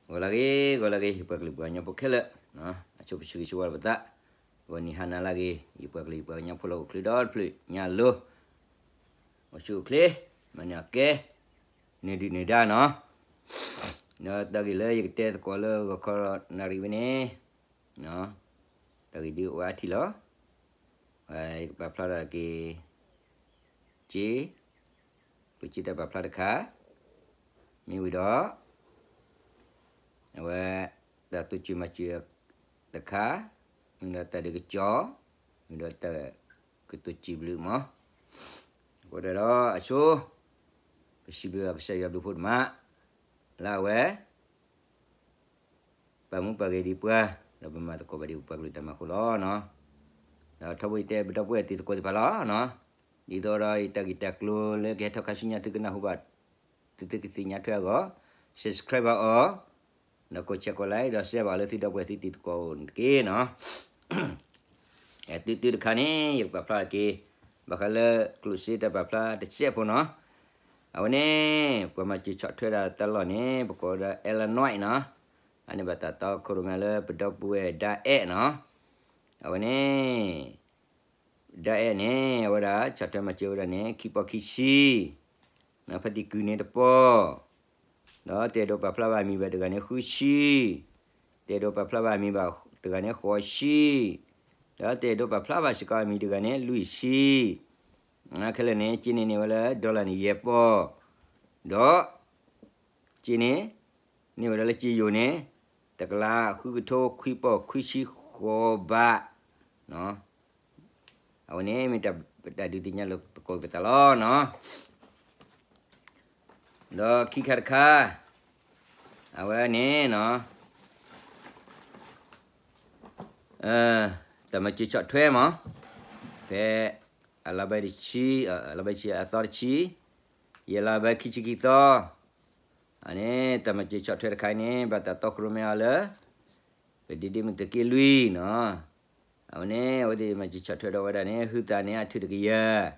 ဂီၤလၢအဂ့ၤ ဂီၤလၢအဂ့ၤ ယပှၤကလုာ်ပှၤကညီဖိခဲလၢာ်, အဆိပဆံဂ့ၤဆၢဝါလၢပသး, ဂီၤနံၤဟါနၤလၢအဂ့ၤ ယပှၤကလုာ်ယပှၤကညီဖိလၢအိၣ်ချ့ဒီတဖျၢၣ်ညါလိၤ, အိၣ်ဆူၣ်အိၣ်ချ့, မၤန့ၢ်အီၣ်ကဲ, နၢၤဒုၣ်နၢၤဒါနီၤ, ဒီးတၢ်ဂ့ၢ်လၢယကတဲသကိးလၢဂီၤခီနၣ်ရံၣ်ဝဲန့ၣ်, တၢ်ဂ့ၢ်ဒုးအိၣ်အါထံလီၤ, ယကပာ်ဖျါထီၣ်က့ၤ က့ ကျိၣ်စ့တၢ်ပာ်ဖျါတခါ, မ့ၢ်ဝံၤဒီး အဝဲ တၢ်တိစၢၤမၤစၢၤတခါ, မ့ၢ်ဒီးတၢ်ဒုးကစီၣ်, မ့ၢ်ဒီးတၢ်ကတိစံးဘျုးမး, အဃိဒီးအဆိ ပစံးဘျုးကစၢ်ယွၤဘျုးဖှိၣ်တမး, လၢအဝဲ ပာ်မူပာ်ဂဲၤဒံးပှၤ, ဒီးပမၤသကိးဘၣ်ဒံးပပှၤကလုာ်တၢ်မၤအဃိလီၤ. ဒီးထီဘိယတဲပဒီပုၢ်ဝဲၢ်တံၤသကိးသ့ၣ်တဖၣ်လီၤ. ဒ်သိးဒီးယတၢ်ဂ့ၢ်တၢ်ကျိၤလၢကဟဲထီၣ်ခါဆူညါသုကနၢ်ဟူဘၣ်, သုသုကသ့ၣ်ညါထွဲအဂီၢ်, subscribe ဘၣ်အီၤ, ဒီးကိး share ကိး like ဒီး share ဘၣ်လၢသုဒီပုၢ်ဝဲၢ်သုတံၤသကိးအိၣ်န့ၣ်တက့ၢ်နီၤ. အဲ တုၤတုၤတခါန့ၣ် ယကပာ်ဖျါက့ၤ ဘၣ်ဃးလၢကျိၣ်စ့တၢ်ပာ်ဖျါတစဲးဖိနီၤ. အဝဲန့ၣ် ပှၤမၤစၢၤဆီၣ်ထွဲဒၣ်တၢ်လီၢ်န့ၣ် ပကိးဝဲဒၣ် Illinois နီၤ. အန့ၣ်ဘၣ်တၢ်တီခိၣ်ရိၣ်မဲလၢပဒီပုၢ်ဝဲၢ်ဒၣ်အဲၣ်နီၤ. အဝဲန့ၣ် ဒၣ်အဲၣ်န့ၣ် အဝဲဒၣ်ဆီၣ်ထွဲမၤစၢၤဝဲဒၣ်န့ၣ် ခံပီၢ်ခံဆံ ဖဲတံၤကုၢ်န့ၣ်တပီၢ်, ဒီးတအဲၣ်ဒိးပာ်ဖျါဘၣ်အမံၤဘၣ်တဂၤန့ၣ်ဃုဆံ, တအဲၣ်ဒိးပာ်ဖျါဘၣ်အမံၤဘၣ်တဂၤန့ၣ်ဃိးဆံ, ဒီးတအဲၣ်ဒိးပာ်ဖျါဘၣ်စ့ၢ်ကီးအမံၤတဂၤန့ၣ်လွံၢ်ဆံ, ခဲလၢာ်န့ၣ် စ့န့ၣ်န့ၢ်ဝဲလၢ dollar န့ၣ်ယဲၢ်ပီၢ်, ဒီး စ့န့ၣ် န့ၢ်ဝဲဒၣ်လၢစ့ယိၤန့ၣ် တကလးဃုကထိခွံပီၢ်ခွံဆံဃိးဘး အဝဲန့ၣ်မ့ၢ်တၢ်ဒုးသ့ၣ်ညါလိာ်သကိးပသးလီၤနီၤ. ဒီးခံခါတခါ အဝဲန့ၣ်နီၤ တၢ်မၤစၢၤဆီၣ်ထွဲမး ဖဲ အလါဘဲတဆံ အလါဘဲတဆံအသီတဆံ ယဲၢ်လါဘဲခံဆံခံသီ အန့ၣ် တၢ်မၤစၢၤဆီၣ်ထွဲတခါအံၤန့ၣ် ဘၣ်တၢ်တီခိၣ်ရိၣ်မဲအီၤလၢ ပဒ့ဒ့မုၣ်သုးက့လွံၢ်နီၤ. အဝဲန့ၣ် အဝဲသ့ၣ်မၤစၢၤဆီၣ်ထွဲဒီးဝဲဒၣ်န့ၣ် ဟုသးန့ၢ်အထုးတကယၤ ဒီးတၢ်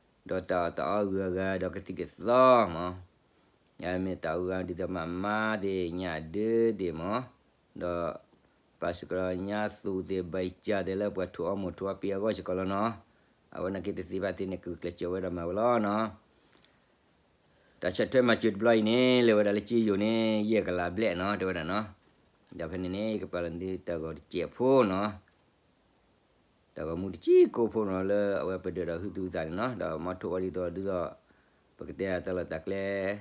အီၣ်တၢ်အီဂုၤအဂၤဒီးကသံၣ်ကသီမး မ့ၢ်တၢ်အီၣ်ဂုၤအဂၤဒ်သိးမၤမါသ့ၣ် ညၣ်ဒၢသ့ၣ်မး ဒီး ပာ်စ့ၢ်ကီးညါသူးသ့ၣ်ဘၣ်ကၢ်သ့ၣ်လၢပှၤထိၣ်အီၣ်မိၢ်ထိၣ်အီၣ်ပ့ၤအဂီၢ်စ့ၢ်ကီးလီၤနီၤ. အဝဲန့ၣ်က့တသ့ဘၣ်သ့ၣ်န့ၣ် ကကျဲးစၢးဝဲဒၣ်မၤဝဲလီၤနီၤ. တၢ်ဆီၣ်ထွဲမၤစၢၤတဘျီအံၤန့ၣ် လဲၤဝဲဒၣ်လၢစ့ယိၤန့ၣ် ယဲၢ်ကလးဘျဲၣ်နီၤ တဲဝဲဒၣ်နီၤ. ဒီးဖဲန့ၣ်န့ၣ် ယကပာ်လီၤန့ၢ်တၢ်ဂီၤတစဲးဖိနီၤ တၢ်ဂီၤမူတစဲးကိးဖိနီၤ လၢအဝဲပဒၢးဒီးဟုသူၣ်သးန့ၣ်နီၤ ဒီးမီထိၣ်အီၤဒ်သိးဒ်သိး ပကတဲတၢ်လီၢ်တၢ်ကျဲ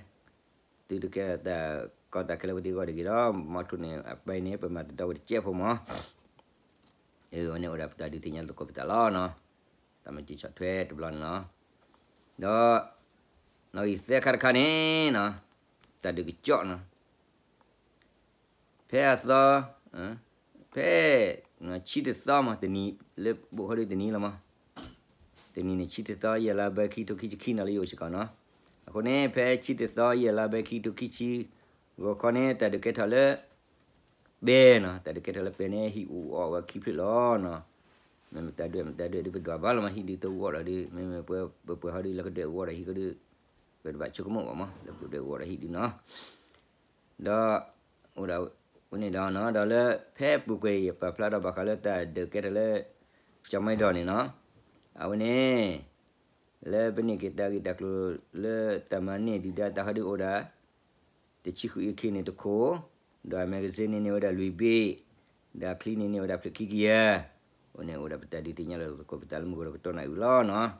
သုတကဲတၢ်ကီတၢ်ခဲလၢပသ့အဂီၢ်တဂ့ၤဒီး မီထိၣ်န့ၣ် အပၢ်န့ၣ် ပမၤတဒီဝဲတစဲးဖိမး အဝဲန့ၣ်အိၣ်ဒၣ်ပတၢ်ဒုးသ့ၣ်ညါလိာ်သကိးပသးလီၤနီၤ. တၢ်မၤစၢၤဆီၣ်ထွဲတဘျီန့ၣ်နီၤ ဒီး နီၣ်ဂံၢ်သၢခါတခါန့ၣ်နီၤ တၢ်ဒုးကစီၣ်နီၤ ဖဲအသီ ဖဲ ဆံတသီမး တနံၤ လၢဘိးခီဒုတနံၤလီၤမး တနံၤန့ၣ် ဆံတသီ ယဲၢ်လါဘဲ ခံကထိခံဆံခံနီၤ လၢယအိၣ်စ့ၢ်ကီးနီၤ. အဃိန့ၣ် ဖဲဆံတသီ ယဲၢ်လါဘဲ ခံကထိခံဆံ ဂီၤခီန့ၣ် တၢ်ဒုးကဲထီၣ်လၢ ပဲနီၤ တၢ်ဒုးကဲထီၣ်လၢပဲန့ၣ် ဟံၣ်အူအီၣ်ဝဲခံဖျၢၣ်လီၤနီၤ. မ့ၢ်မတၤဒွဲၣ်မတၤဒွဲၣ်ဒုး ပဒွးဘၣ်လီၤမး ဟံၣ်ဒုးတအူအီၣ်ဒီးဒုး မ့မ့ၢ်ပှၤပှဲၤဟီဒုး လၢကဒွဲၣ်အူအီၣ်ဒီးဟံၣ်ကဒုး ပတဘၣ်ဆိကမိၣ်ဘၣ်မး လၢပဒွဲၣ်အူအီၣ်ဒီးဟံၣ်ဒုးနီၤ ဒီး အိၣ်ဒၣ် ဝဲန့ၣ်ဒီးနီၤ ဒီးလၢ ဖဲပူၤကွံာ်ယပာ်ဖျါထီၣ်ဘၣ်ဃးလၢတၢ်ဒုးကဲထီၣ်လၢ ကၠီၤမဲဒီးန့ၣ်နီၤ အဝဲန့ၣ် လၢပန့ၢ်က့ၤတၢ်ဂ့ၢ်တၢ်ကျိၤလၢတၢ်မၤန့ၢ်ဒုၣ်ဒါတၢ်ဟီဒုးအိၣ်ဒၣ် တဆံဃုအ့ခ့န့ၣ်တခိၣ်, ဒီးအ magazine န့ၣ်န့ၢ်ဝဲဒၣ်လွံၢ်ဘ့ၣ်, ဒီးအချံန့ၣ်န့ၢ်ဝဲဒၣ်ဖျၢၣ်ခံကယၤ, အဃိန့ၣ်အိၣ်ဒၣ်ပတၢ်ဒုးသ့ၣ်ညါလီၤသကိးပသးလၢမုၢ်ဂီၤဒီးကတီၢ်နၣ်အုၤလီၤနီၤ.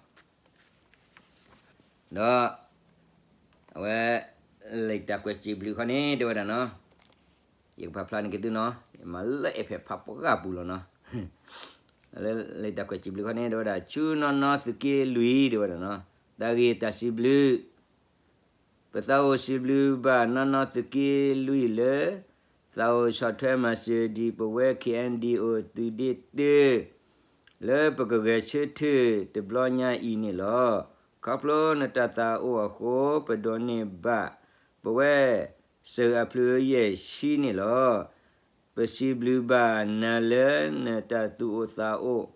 ဒီး အဝဲ လံာ်တၢ်ကွဲးစံးဘျုးခီန့ၣ် တဲဝဲဒၣ်နီၤ, ယကပာ်ဖျါန့ၢ်က့ၤသုနီၤ, ယမၤလၢအဲၣ်ဖဲးဖးပှၢ်ပူၤလီၤနီၤ. လၢလံာ်တၢ်ကွဲးစံးဘျုးခီန့ၣ် တဲဝဲဒၣ် ဆူနီၢ်နီၢ်သုးက့လွံၢ် တဲဝဲဒၣ်နီၤ, တၢ်ဂ့ၢ်တၢ်စံးဘျုး ပသးအိၣ်စံးဘျုးဘၣ်နီၢ်နီၢ်သုးက့လွံၢ်လၢ သးအိၣ်ဆီၣ်ထွဲမၤစၢၤဒံးပဝဲ ခ့ၣ်အဲၣ်ယူၣ်အံၣ်အိၣ် သုးဒ့တၢ လၢပကဂဲၤဆၢထၢၣ်တဘျီညါအံၤန့ၣ်လီၤ. ခီဖျိနတၢ်သးအိၣ်အဃိ ပဒိးန့ၢ်ဘၣ်ပဝဲ စၢၤအဖျၢၣ်ယဲၢ်ဆံန့ၣ်လီၤ. ပစံးဘျုးဘၣ်နၤလၢနတၢ်သူၣ်အိၣ်သးအိၣ်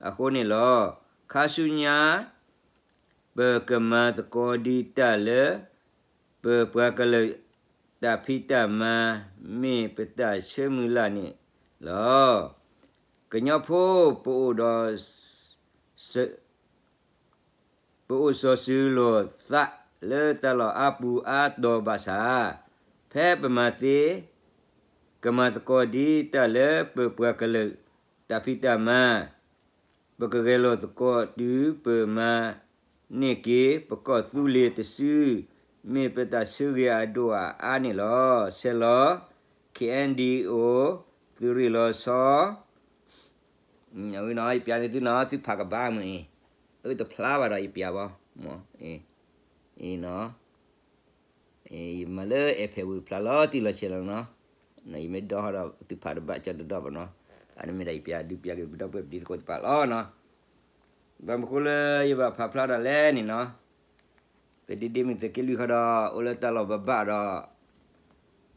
အဃိန့ၣ်လီၤ. ခါဆူညါ ပကမၤသကိးဒံးတၢ်လၢ ပပှၤကလုာ် တၢ်ဖံးတၢ်မၤ မ့ၢ်ပတၢ်ဆၢမုၢ်လၢ်န့ၣ်လီၤ. ကညီဖိပအိၣ်ဒီး ပအိၣ်စီၤစုၤလိာ်သးလၢတၢ်လီၢ်အါပူၤအါတီၤဘၣ်ဆၣ်, ဖဲပမၤသ့ ကမၤသကိးဒ်တၢ်လၢပပှၤကလုာ်တၢ်ဖံးတၢ်မၤ, ပကဂဲၤလိာ်သကိးတုၤပမၤန့ၢ်က့ၤ ပကီၢ်သူလ့ၤတစု, မ့ၢ်ပတၢ်ဆၢဂ့ၤအဒိၣ်အါန့ၣ်လီၤ. ဆဲးလီၤ K N D O သုးရ့ၣ်လီၤဆီ အဝဲနီၤ ယပျးန့ၢ်သုနီၤ သုဖးကဘၣ်မုၢ်အံၤ, အၢတဖျါဘၣ်ဒီးယပျးဘၣ်, အံၤနီၤ, ယမၤလၢအဲၣ်ဖဲးဝံၤဖျါလီၤတံၢ်လီၤဆဲးလီၤနီၤ, ယမ့ၢ်ဒီဟီဒီးသုဖးတဘၣ်ကၠီတဒီဘၣ်နီၤ, အန့ၣ်မ့ၢ်ဒၣ်ယပျးဒုးပျးက့ၤပဒီပုၢ်ဝဲၢ်ပတံၤသကိးတဖၣ်လီၤနီၤ, ဘၣ်မနုၤဃိလၢယဘၣ်ဖးဖျါဒၣ်လဲၣ်န့ၣ်နီၤ ပဒ့ဒ့မုၢ်သုးက့လွံၢ်ဃီဒီး အိၣ်လၢတၢ်လီၢ်ဘၣ်ဘၣ်ဒီး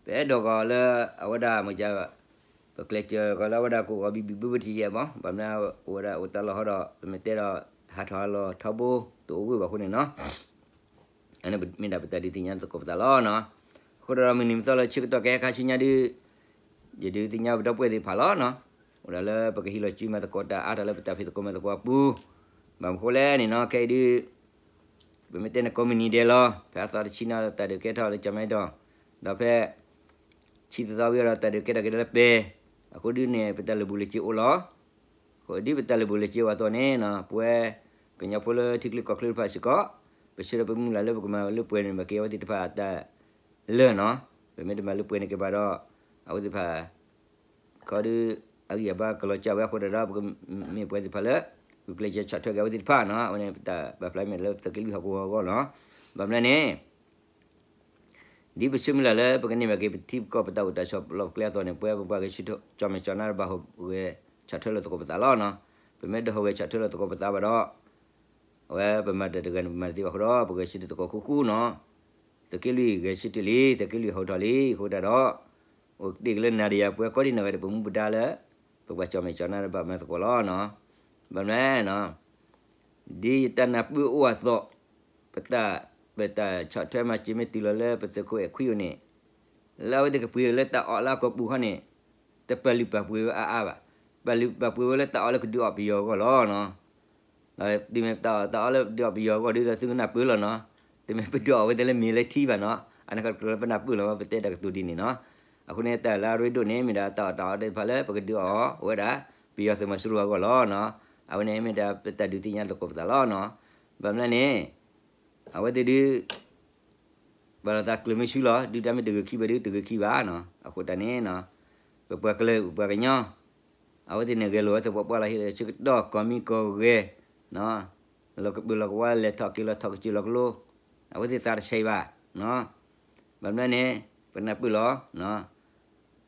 ပအဲၣ်ဒိးကီးလၢအဝဲဒၣ်မ့ၢ်က ပကျဲးစၢးကီးလၢအဝဲဒၣ်ကိးဂီၤဘံၣ်ဘံၣ်ဘၢဘၢထံယဲၢ်မး, ဘၣ်မနုၤအိၣ်ဝဲဒၣ်အိၣ်တၢ်လီၢ်ဃီဒီး ပမ့ၢ်တဲဒီး ဟးထီၣ်ဟးလီၤထီဘိတအိၣ်ဝဲဘၣ်အဃိန့ၣ်နီၤ အန့ၣ်မ့ၢ်ဒၣ်ပတၢ်ဒုးသ့ၣ်ညါသကိးပသးလီၤနီၤ. အဃိဒီးမုၢ်နံၤမုၢ်သီလၢဆၢကတီၢ်ကဟဲခါဆူညါဒုး ယဒုးသ့ၣ်ညါပဒီပုၢ်ဝဲၢ်သ့ၣ်တဖၣ်လီၤနီၤ, အိၣ်ဒၣ်လၢပကဟံးလီၤစုမၤသကိးတၢ်အါထီၣ်လၢပတၢ်ဖံးသကိးမၤသကိးအပူၤ, ဘၣ်မနုၤဃိလဲၣ်န့ၣ်နီၤ ခဲအံၤဒုး ပမ့ၢ်တဲန့ၣ်ကိးမုၢ်နံၤဒဲးလီၤ, ဖဲအသီတဆံနီၤ တၢ်ဒုးကဲထီၣ်လၢကၠီၣ်မဲဒီး, ဒီးဖဲ ဆံတသီဝံၤဒီးတၢ်ဒုးကဲထီၣ်က့ၤလၢပဲၤ, အဃိဒုးန့ၣ် ပတၢ်လၢာ်ဘူၣ်လၢာ်စ့အိၣ်လီၤ. အဃိဒ်ပတၢ်လၢာ်ဘူၣ်လၢာ်စ့အိၣ်အသိးန့ၣ်နီၤ ပဝဲကညီဖိလၢထံချၢကီၢ်ချၢတဖၣ်စ့ၢ်ကီး ပဆၢဒီးပမုၢ်လၢ်လၢပကမၤလၢပှဲၤန့ၣ် ဘၣ်က့ၤအဝဲသ့ၣ်တဖၣ်အတၢ်လၢာ်နီၤ, ပမ့ၢ်တမၤလၢပှဲၤန့ၣ်က့ၤဘၣ်ဒီး အဝဲသ့ၣ်တဖၣ် ခီဒုး အဂံၢ်အဘါကလီၤစၢ်ဝဲအဃိဒီး ပကမ့ၢ်ပှၤသ့ၣ်တဖၣ်လၢ ဂုာ်ကျဲးစၢးဆီၣ်ထွဲက့ၤအဝဲသ့ၣ်တဖၣ်နီၤ, အဝဲန့ၣ်ပတၢ်ပာ်ဖျါမ့ၢ်လၢသုးက့လွံၢ်ဟီၣ်ကဝီၤအဂီၢ်လီၤ. ဘၣ်မနုၤလဲၣ်န့ၣ် ဒ်ပဆၢမုၢ်လၢ်လၢပကန့ၢ်ဘၣ်က့ၤပထံပကီၢ်ပတၢ်အိၣ်တၢ်ဆိးလီၢ်ပကျဲအသိးန့ၣ် ပဝဲပပှၤဂဲၤဆၢထၢၣ် ကၠီၣ်မဲာ်ကၠီၣ်နါတဘၣ်ဟူးဂဲၤဆီၣ်ထွဲလီၤသကိးပသးလီၤနီၤ, ပမ့ၢ်တဟူးဂဲၤဆီၣ်ထွဲလီၤသကိးပသးဘၣ်ဒီး အဝဲပမၤတၢ်တဂၤန့ၣ် ပမၤတသ့ဘၣ်အဃိဒီး ပဂဲၤဆၢထၢၣ်သကိးဃူဃူနီၤ, သုးက့လွံၢ်ဂဲၤဆၢထၢၣ်လံ သုးက့လွံၢ်ဟူးထီၣ်လံ အဃိတၢ်ဒီး အိၣ်တ့ၢ်က့ၤလၢနၤဒီးယၤပှဲၤကိးဒံနီၢ်ဂၤဒဲး ပမူပဒါလၢ ပပှၤကၠီၣ်မဲာ်ကၠီၣ်နါတဘၣ်မၤသကိးလီၤနီၤ, ဘၣ်မနုၤလဲၣ် ဒ်ယတၢ်နၢ်ပၢၢ်အိၣ်အသိး ပတၢ် ပတၢ်ဆီၣ်ထွဲမၤစၢၤမ့ၢ်တုၤလီၤလၢပသုးခိၣ်အဲၣ်ခွံအိၣ်န့ၣ် လၢအဝဲသ့ၣ်ကပှ့ၤလၢတၢ်အီၣ်လၢအကီၢ်ပူၤခီန့ၣ် တပာ်လုၢ်ပာ်ပှ့ၤဝဲအါအါဘၣ်, ပာ်လုၢ်ပာ်ပှ့ၤဝဲလၢတၢ်အီၣ်လၢကဒုးအီၣ်ပယီၤအဂီၢ်လီၤနီၤ, ဒီးတုၤမ့ၢ်တၢ်အီၣ်တၢ်အီလၢဒုးအီၣ်ပယီၤအဂီၢ်ဒုးဒီးသုကနၢ်ပၢၢ်လီၤနီၤ, တမ့ၢ်ပဒုးအီၣ်ဝဲသ့ၣ်လၢမ့ၤလၢထံဘၣ်နီၤ, အန့ၣ်ခီတကျိၤလၢပနၢ်ပၢၢ်လီၤ ပတဲတၢ်ကတိၤဒ်န့ၣ်နီၤ, အဃိန့ၣ်တၢ်လၢအရ့ဒိၣ်န့ၣ် မ့ၢ်ဒၣ်တၢ်အီၣ်တၢ်အီသ့ၣ်တဖၣ်လၢပကဒုးအီၣ်ဝဲဒၣ် ပယီၤသုးမီၤစိရိၤအဂီၢ်လီၤနီၤ, အဝဲန့ၣ်မ့ၢ်ဒၣ်ပတၢ်ဒုးသ့ၣ်ညါသကိးပသးလီၤနီၤ, ဘၣ်မနုၤလဲၣ်န့ၣ် အဝဲသ့ၣ်ဒုး ဘၣ်လီၤသးကျၢၤမ့ၢ်ဆူလီၤ ဒုၣ်ဒါမ့ၢ်တဂ့ၤခံဘၣ်ဒုး တဂ့ၤခံဘၣ်နီၤ, အဃိတၢ်န့ၣ် ပပှၤကလုာ် ပပှၤကညီ အဝဲသ့ၣ်န့ၣ်ဂဲၤလိာ်ဝဲသပှၢ်ပှၢ်လီၤ ဟ့ၣ်လီၤဆၢကတီၢ် ကီၢ်မံကီၢ်ဂဲၤ လီၤကပၢၤလီၤကဝါ လဲၤထီၣ်က့ၤလီၤထီၣ်ကစၢၢ်လီၤကလိ အဝဲသ့ၣ်သးတဆံးဘၣ်နီၤ, ဘၣ်မနုၤလဲၣ်န့ၣ် ပနၢ်ပၢၢ်လီၤ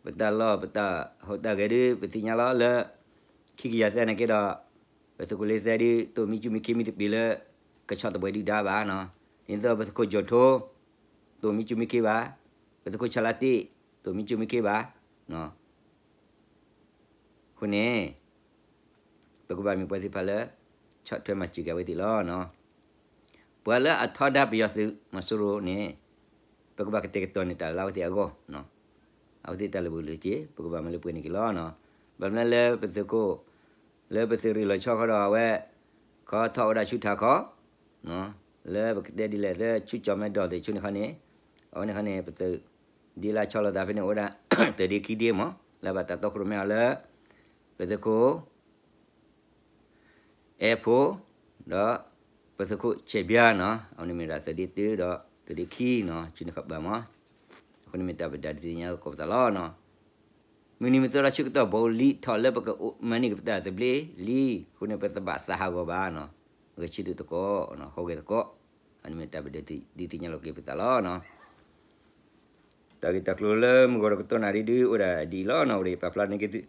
ပတၢ်လီၢ်ပတၢ်ဟူးတၢ်ဂဲၤဒုး ပသ့ၣ်ညါလီၤလၢ ခံကယၤသၢန့ၣ်က့ဒီး ပသုးခိၣ်လ့သဲဒုး တိၢ်မံကၠူၣ်မံခ့မံသပ့ၤလၢ ကဆီၣ်သဘှဲဒုၣ်ဒါဘၣ်နီၤ, ဒ်သိးပသုးခိၣ်ကၠီၣ်ထိ တိၢ်မံကၠူၣ်မံခ့ဘၣ်, ပသုးခိၣ်ဆၣ်လါတ့ၢ် တိၢ်မံကၠူၣ်မံခ့ဘၣ်, အဃိန့ၣ် ပကဘၣ်မ့ၢ်ပှၤသ့ၣ်တဖၣ်လၢ ဆီၣ်ထွဲမၤစၢၤက့ၤအဝဲသ့ၣ်လီၤနီၤ, ပှၤလၢအထီဒါပယီၤသုးမီၤစိရိၤန့ၣ် ပကဘၣ်ကတဲာ်ကတီၤန့ၢ်တၢ်လၢအဝဲသ့ၣ်အဂီၢ်, အဝဲသ့ၣ်တၢ်လၢာ်ဘူၣ်လၢာ်စ့ ပကဘၣ်မၤလၢပှဲၤန့ၢ်က့ၤလီၤနီၤ, ဘၣ်မနုၤလၢပသုးခိၣ် လၢပသုးရ့ၣ်လီၤဆီဃီဒီးအဝဲ ခီထီၣ်ဝဲဒၣ်ဆူထးခီ လၢပကတဲဒ်လဲၣ်သၢဆူကၠီၣ်မဲဒီးသ့ၣ်ဆူန့ၣ်ခီန့ၣ်, အဝဲန့ၣ်ခီန့ၣ် ပသုး ဒ်လၢဆီလီၤသးဖဲန့ၣ်အိၣ်ဝဲဒၣ် တၢ်ဒ့ခံဒ့မး လၢဘၣ်တၢ်တီခိၣ်ရိၣ်မဲအီၤလၢ ပသုးခိၣ် အဲၣ်ဖိ ဒီး ပသုးခိၣ်ဆဲးဘျါနီၤ အဝဲန့ၣ်မ့ၢ်ဒၣ်သုးဒ့တၢဒီးသုးဒ့ခံနီၤ ဆူန့ၣ်ခီဘၣ်မး, အဃိန့ၣ်မ့ၢ်တၢ်ပဒုးသ့ၣ်ညါသကိးပသးလီၤနီၤ, မုၢ်နံၤမုၢ်သီလၢဆၢကတီၢ်ဘိလံထီၣ်လၢပကမၤန့ၢ်က့ၤပတၢ်သဘျ့လံ, အဃိန့ၣ် ပတဘၣ်သးဟးဂီၤဘၣ်နီၤ, ဂဲၤဆၢထၢၣ်သကိး ဟူးဂဲၤသကိး, အန့ၣ်မ့ၢ်တၢ်ပဒုးသ့ၣ်ညါလိာ်က့ၤပသးလီၤနီၤ. တၢ်ဂ့ၢ်တၢ်ကျိၤလၢမုၢ်ဂီၤတကတီၢ်နၣ်ရံၣ်ဒုး အိၣ်ဒၣ်ဒ်အံၤလီၤနီၤ, အိၣ်ဒီးယပာ်ဖျါန့ၢ်က့ၤသု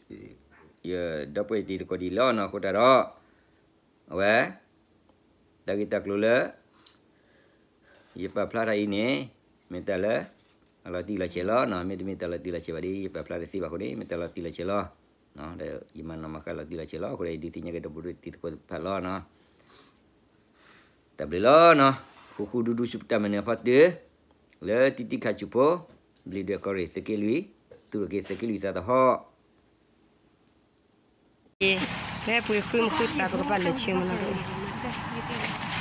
ယဒီပုၢ်ဝဲၢ်တံၤသကိးဒ်အံၤလီၤနီၤ, အဃိတၢ်ဒီး အဝဲ တၢ်ဂ့ၢ်တၢ်ကျိၤလၢ ယပာ်ဖျါတၢ်အံၤန့ၣ် မ့ၢ်တၢ်လၢ အလီၤတံၢ်လီၤဆဲးလီၤနီၤ, မ့တမ့ၢ်တၢ်လီၤတံၢ်လီၤဆဲးဘၣ်ဒီး ယပာ်ဖျါတသ့ဘၣ်အဃိန့ၣ် မ့ၢ်တၢ်လီၤတံၢ်လီၤဆဲးလီၤ, ဒီးယမၤနီၣ်မၤဃါလီၤတံၢ်လီၤဆဲးလီၤ, အဃိဒီးယဒုးသ့ၣ်ညါက့ၤဒီပုၢ်ဝဲၢ်တံၤသကိးတဖၣ်လီၤနီၤ. တၢ်ဘျုးလီၤနီၤ, ဃူဃူဒူဒူဆူပတၢ်မၤနၢၤအဖီတၢၢ်, လၢတံၤတံၤခါဆူဖိ, ဘျံးဒွဲၣ်ကီၢ်ရ့ၣ်သုးက့လွံၢ်, သူၣ်ထီၣ်က့ၤသုးက့လွံၢ်သးသဟီၣ်, ဖဲပှ့ၤဃုမုၢ်ဃုသး ပကဘၣ်လဲၤဆ့မနီၤ